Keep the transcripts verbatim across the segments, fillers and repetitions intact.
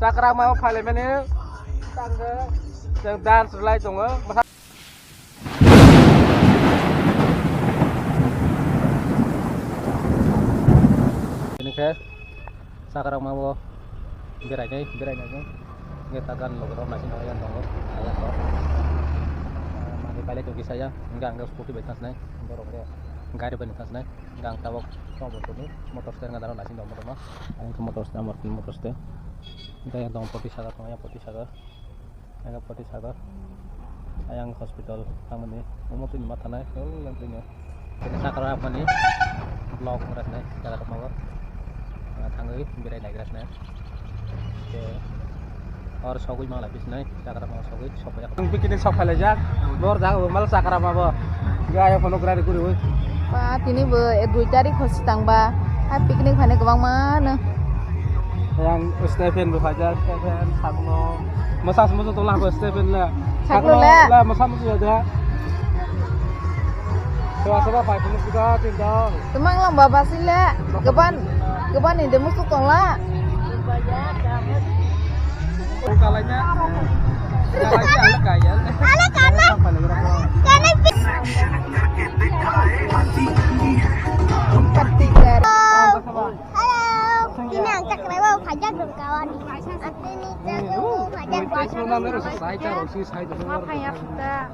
Sakra ma phaile mani tangga, jeng dance rwlai tongo. Ini khe sakra ma bo berai nai, berai nai. Nge tagan logro nasi nai yang tongo, yang tongo. Mani phaile tongo kisa ya, hingga hingga scooty bai thang nai, borok rok gari bai thang nai. Gang tabok tabok tuni motor stand gadaro naising dong motor ma. Ang khe motor stand, motor, motor stand. Dai yang dong poti sagar, tong yang poti sagar. Yang poti sagar. Ayang hospital tangmani. Omo tuni ma thanai, oh, yang tuni. Ini sakra mani vlog ras nai, sakra ma. Thangwi berai nai ras nai. Ke or sogwi mangla bisnai, jagra mangla sogwi, sogwi. Ang picnic sok phailai jak, bor jaga bo mal sakra ma bo. Ga ya phone grari guri wi. Ba, tini bo, eh, dui tarik ho sitang ba. Ha picnic phane kwbang ma no. Yang Stephen bo phaijak, Stephen, Sakno. Masa musu to lah bo Stephen le. Sakno le. Le, masa musu ya da. Soba soba pai phone sika tin da. Tumang lang baba sile. Gaban, gaban ni de musu tong la. Kalanya. Kalanya ala kaya. Ala kana. Kana pi-, hello. Ini angkat lewa pajak dong kawan. Aku ini jago pajak.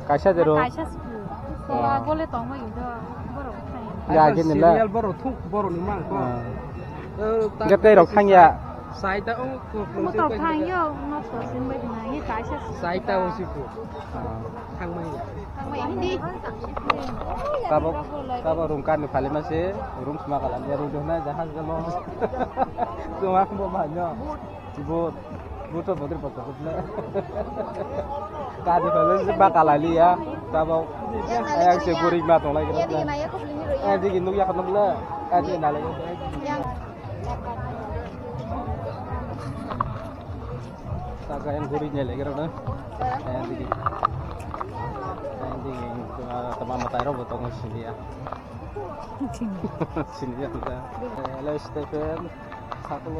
Kaisa dero. Kaisa sepuluh. Sola gole tongma ido. Borok thang. Ya, gini la. Serial borok thuk, borok ni mang ko. Ah. Eh, ta-, Gate rok thang ya. Saita o ko. Motor thang yo, nok to sin bai na, ye kaisa. Saita o siku. Ah. Thangmai. Thangmai hindi. Kabo, kabo room kar ni phali ma se, room sma kalam ya, room na jahaz galo. Cuma bo banyo. Bo, bo to bodri bodri bodri. Kadi phale se ba kalali ya. Tabo. Ayang se guri ma tong lai kira. Ayang digi nuk ya kanuk la. Kadi na lai. Saka yang guri ne lai kira na. Ayang digi. Ayang digi, ah, teman matai ro botong sini ya. Sini ya kita. Hello Stephen. Satu.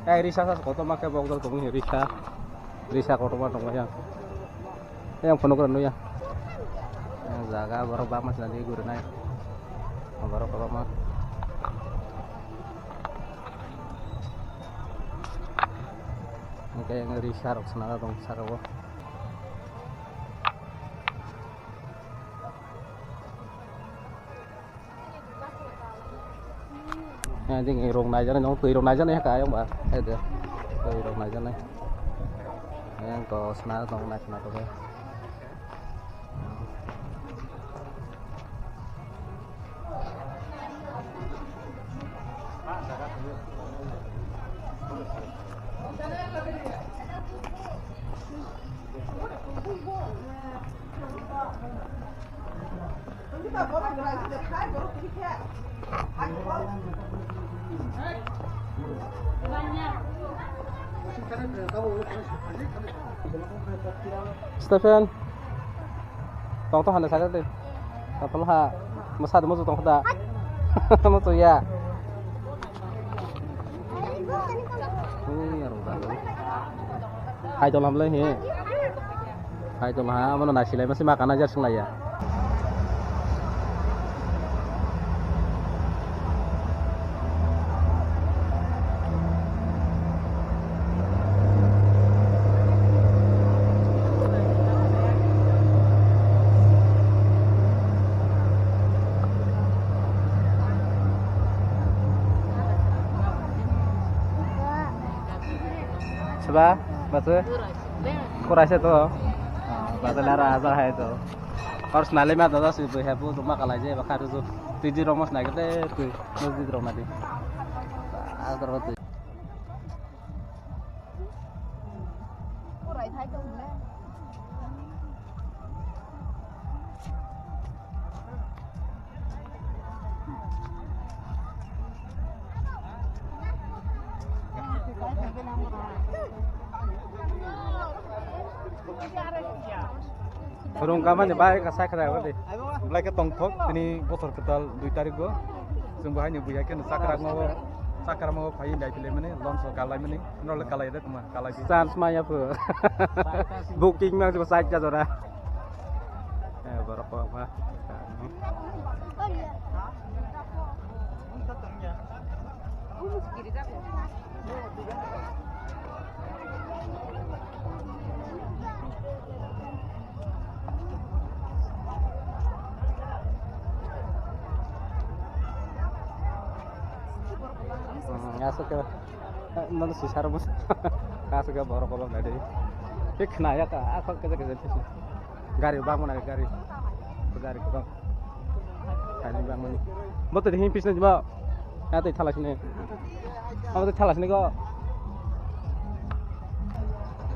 Ai risa sa kotorma khe bokdor tongwi risa. Risa kotorma tongwi yang. Yang phunuk rw nuya. Yang jaga borok bama sina di gurinai. Borok kotorma. Hingke yang risa rok sina tong saka o. Yang ding rong nai jana nong twi rong nai jana ya kaya ba. Ada. Twi rong nai jana. Yang ko sna tong nai sna to. Stephen. Tong to hande saka de. Tapal ha. Masa de musu tong da. Musu ya. Hai to lamle he. Hai to ha, mano na silai masi ma kana jar singlai ya. Seba, batu? Kurai se to. Batu lara aja hai to. Personally ma dada si bu hebu tu ma kalai je bakha tu tu di romos na gede tu. Masjid rok nadi. Agar batu. Rung kamani bai ka sakra wadi. Belai khe tongthok tini bothor kwtal dui tarikgo. Chwng bo haino buya khe sakra ngo. Akramo phai dai pile mani, launch o kalai mani, nol kalai de tuma, kalai di. Chance maya phu. Booking ma sait ka jora. Eh, borok ko ma. Hmm, asuk ke, eh, nang sisar mus. Asuk ke borok kolok nadi. Ke khna ya ka, asuk ke ke. Gari bang mana gari. Gari ko bang. Gari bang mana. Motor hin pisna jima. Ya tei thala sini. Abo tei thala sini ko.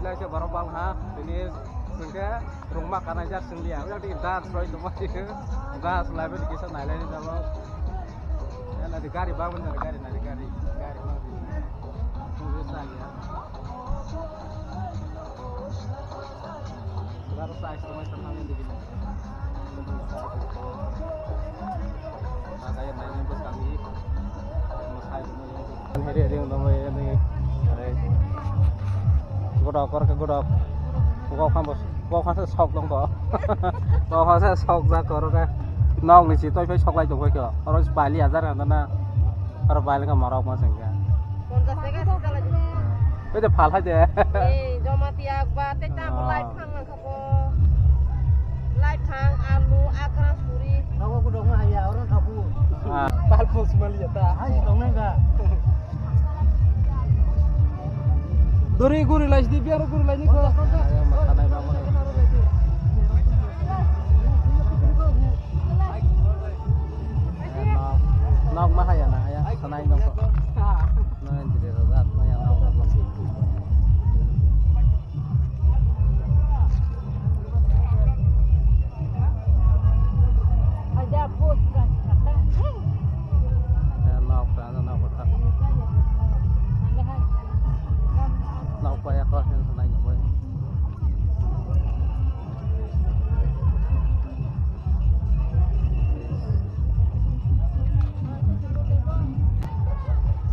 Lai se borok bang ha. Ini sengke rungma kana jar senglia. Udah di dance roi tu mati. Gas lai beri kisah nai lai ni dalo. Ya nanti gari bang mana gari nanti gari. Gari bang. Tunggu saya. Godok kor ke godok. Kok ham bos, kok ham sok dong ko. Kok ham sok ja kor ke. Nok ni si toi phai sok lai tong phai ko. Oro bali hajar kan na. Oro bali ka marok ma sengke. Ponchas taka sisa lagi. Bete phal hai de. Eh, joma tiak ba, te tam lai phang nang khapo. Lai phang, alu, akra, suri. Nogo ku dong haya, oro thaku. Ah. Pal phos mal ya ta. Hai, dong nai ga. Dori guri lai di, biar guri lai ni ko. Ayo, makanai ba mo. Nok, nok ma haya na haya, sanai nong ko. Nang dire rok at ma ya nok. Nok ta, nok ta. Nok pa ya ko, sanai nong.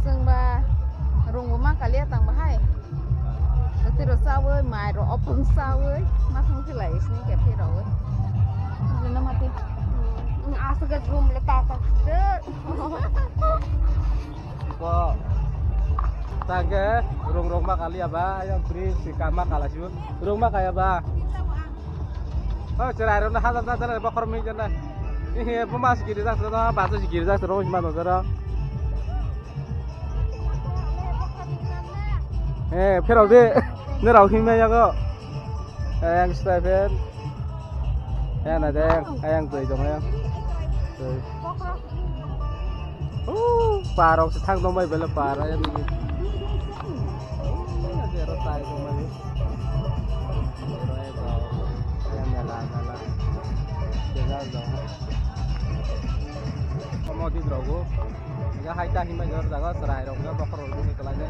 Chwng ba rung bo ma kaliya tang bahai. Bwtwi rok chawi, mai rok opong chawi, ma thang phi lai sini khe phi rok. Lena mati. Aswk room le ta ta. Ko tangke rung rung ma kaliya ba, ayang bridge si kama kala sibu. Rung ma kaya ba. Oh, cherai rung na hajar hajar bokhor mi jana. Ihe, buma si giri jak sero, ba si giri jak sero, ma no jara. Eh, phirok de, ne rok himna yago. Ayang stephen. Ayang na deng, ayang tui dong ayang. Tui. Uh, parok se thang dong bai bele par ayang ni. Ayang ni ro tai dong bai. Ayang mela, mela. Jaga dong. Komo di drogo. Ga hai ta himai jor jaga serai rok ga bokhor rok ni kelai ne.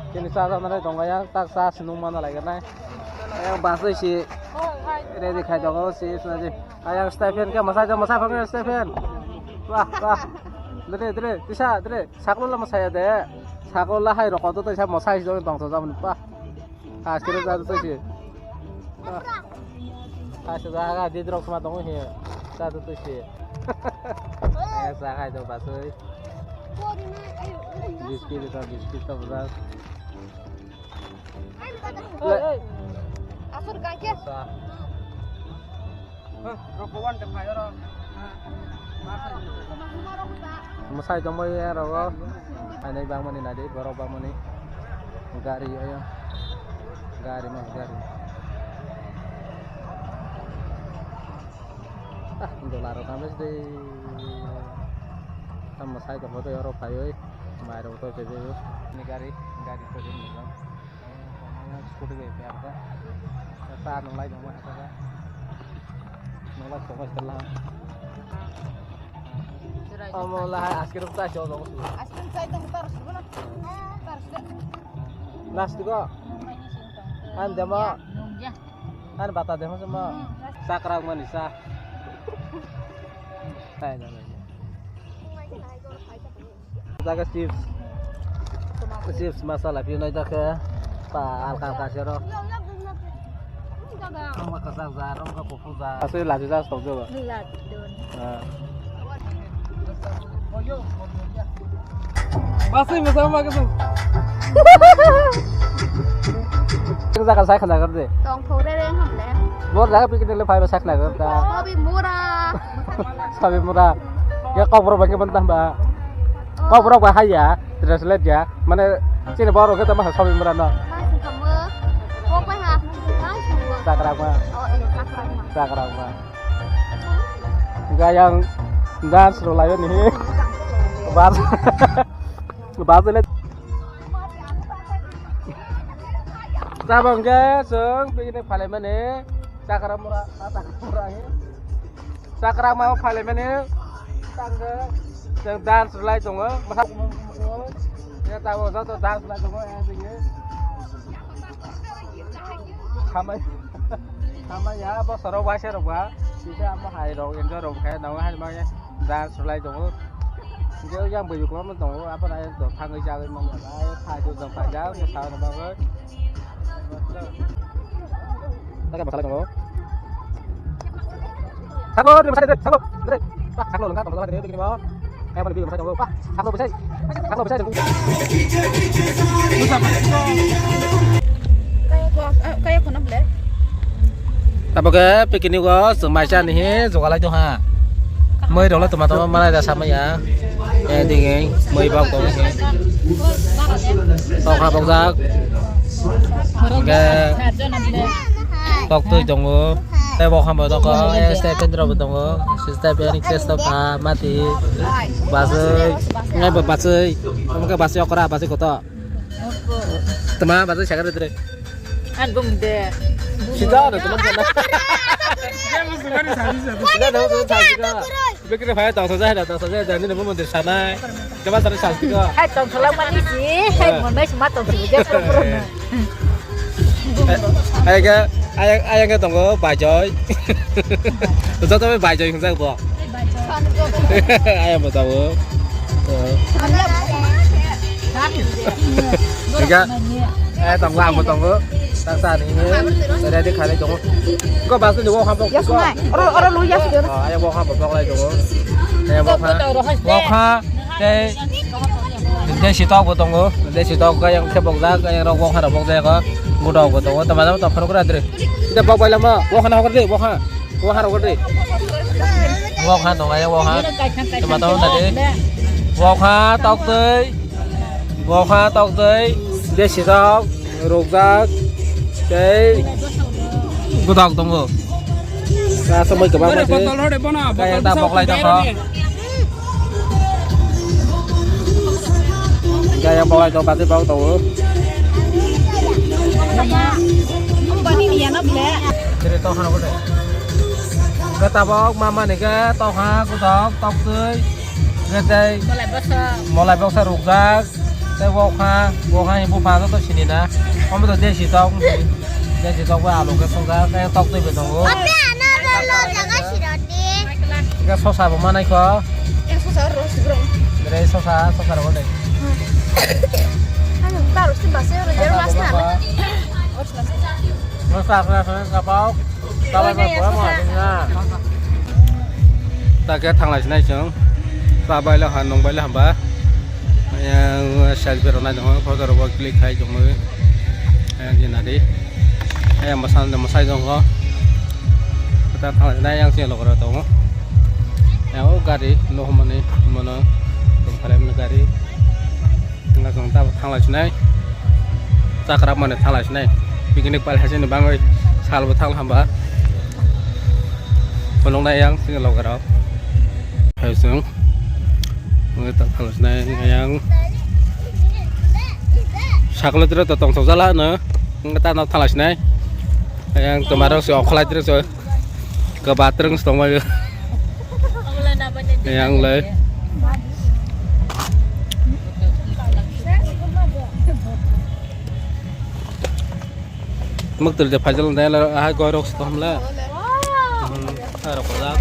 Kini sa sa nai tong ya, tak sa sinung mana lagi nai. Yang bus si. Ready khai tongo, si, si, si. Ayang Stephen khe mwsai, mwsai phangkhe Stephen. Wah, wah. Dre, dre, tisa, dre. Saklo la mwsai de. Saklo la hai rokho to tisa mwsai si tong to jabon pa. Askere jadu to si. Askere jaga didrok sama tongo he. Jadu to si. Eh, sa khai to basoi. Biskit to, biskit to bujak. Asur kake. Mwsai tongmani aro o. Hainai bangmani nadi borok bangmani. Gari ayo. Gari mas gari. Ah, dola rok kami sih. Tam mwsai tongmani aro phaiwi. Mai rok to tebeo. Ni gari, gari to ni. Scooty bai phi ang kha. Ta nung lai dong ma kha. Nung lai song lai tala. Amo la hai askir ta cho dong su. Askir sai dong tar su na. Tar su. Nas tu ko. An demo. An bata demo sama. Sakrak mani sa. Hai na na. Jaga chips. Chips masala phi nai dakhe. Pa alka alka sero. Ama kasak ja, rong ka pupu ja. Asli laji ja sok jo ba. Laji don. Ah. Masih masama ka sok. Jaga sai khana kar de. Tong thore re hamle. Bor jaga picnic le phai ba sai khana kar da. Sabi mura. Sabi mura. Ya kau bro bagi mentah ba. Kok borok bai hai ya, translate ya. Mane chini borok khe tamo sabi mura no. Sakrak ma. Sakrak ma. Gayang dance rwlaio ni. Bas. Bas le. Tabang ge song bini phalai mane. Sakrak mura, sakrak mura. Sakrak ma phalai mani tangga, tang dance rwlai tongo. Masa ya tabo joto dance rwlai tongo ya digi. Hamai, hamai ya bosoro waisa rok ba. Sisa amo hai rok enjoy rok khe nang hai ma dance rwlai tongo. Jeu yang bayu kwma tongo apa na to thangwi jagwi mani. Ai phai to jang phai ja mo sa na ba. Tangke masala tongo. Sabo, dre masala dre, sabo, dre. Wah, saklo lengkap, tongkol dre, begini mau. Kayak mana begini masala tongo. Wah, saklo besai. Saklo besai tongo. Kaya ko, kaya ko na bole. Abo ke picnic o chwng maisa ni he jogalai tong ha. Moi rok le toma toma malai da samaya. Eh, dingeng, moi bak tong he. Tok ha bok jak. Hingke tok twi tongo. Tei bo hambai tongo. Eh, step pendra bo tongo. Step yani ke stop ha mati. Basui. Ngai bo basui. Omo ke basui okra basui koto. Tama basui sakare tre. An bung de. Sida na tama sana. Sida na tama sana. Bekre bhai tongsa jai da tongsa jai da nini mo mondir sanai. Kema sana sasti ko. Hai tongsa lang mani si. Hai monai sima tongsa jai pro pro na. Ayang ke, ayang, ayang ke tongo Baijoy. Joto bai Baijoy hingjak bo. Ayang bo tongo. Tiga. Eh, tongo, ang bo tongo. Tak sa ni. Ready khalai tongo. Ko bas ni wo kham tongo. Oro, oro lu ya. Ayang wo kham tongo lai tongo. Ayang wo kham. Wo kham. Tei, tei sitok bo tongo, tei sitok khe yang khe bokjak, yang rok bokha rok bokjak ko, gudok bo tongo, tama tama tongphuru kura dre. Tei bok bai lama, bokha na hokor de, bokha, bokha rok de. Bokha tongo ya, bokha. Tama tama na de. Bokha tok tei, bokha tok tei, tei sitok. Rukjak tei gudok tongo. Kaya ta boklai tongkha. Kaya boklai tong, bati bok tongo. Kiri tongkha nogo de. Kaya tabok mama ni khe tongkha gudok tok twi. Kaya tei molai boksa rukjak. Tei wokha, wokha ni bupha joto sini na. Omo to desi tok wngkhe. Kesi tok bai alu khe songkha, khe tok twi bai tongo. Ote ano lo jaga sirodi. Khe sosa bo manai kho. Yang sosa ro sibrong. Bere sosa, sosa ro de. Ano taro sim base ro jero mas na. Sosa, sosa, sosa, kapau. Tabai ba kho ma na. Ta khe thanglai sinai chwng. Tabai lo han nong bai lo hamba. Yang selfie rok nai tongo, photo rok bo click khai tongwi. Yang jina di. Yang masang de masai tongo. Kita thang nai yang sini lokro tongo. Yang o gari no mani mono tong khalai mani gari. Nga tong ta thanglai sinai. Chakra mani thanglai sinai. Picnic pal hasini bangwi sal bo thang hamba. Phunuknai yang sini loge rok. Hai sung. Ngai ta thalasnai yang. Sakle tiro to tong sojala no. Ngai ta no thalasnai. Yang tomaro se okholai tiro se. Kebatreng se tongmai. Yang le. Mak tul je phajal nai la, ah, goirok se to hamla. Hmm, ah, rok la.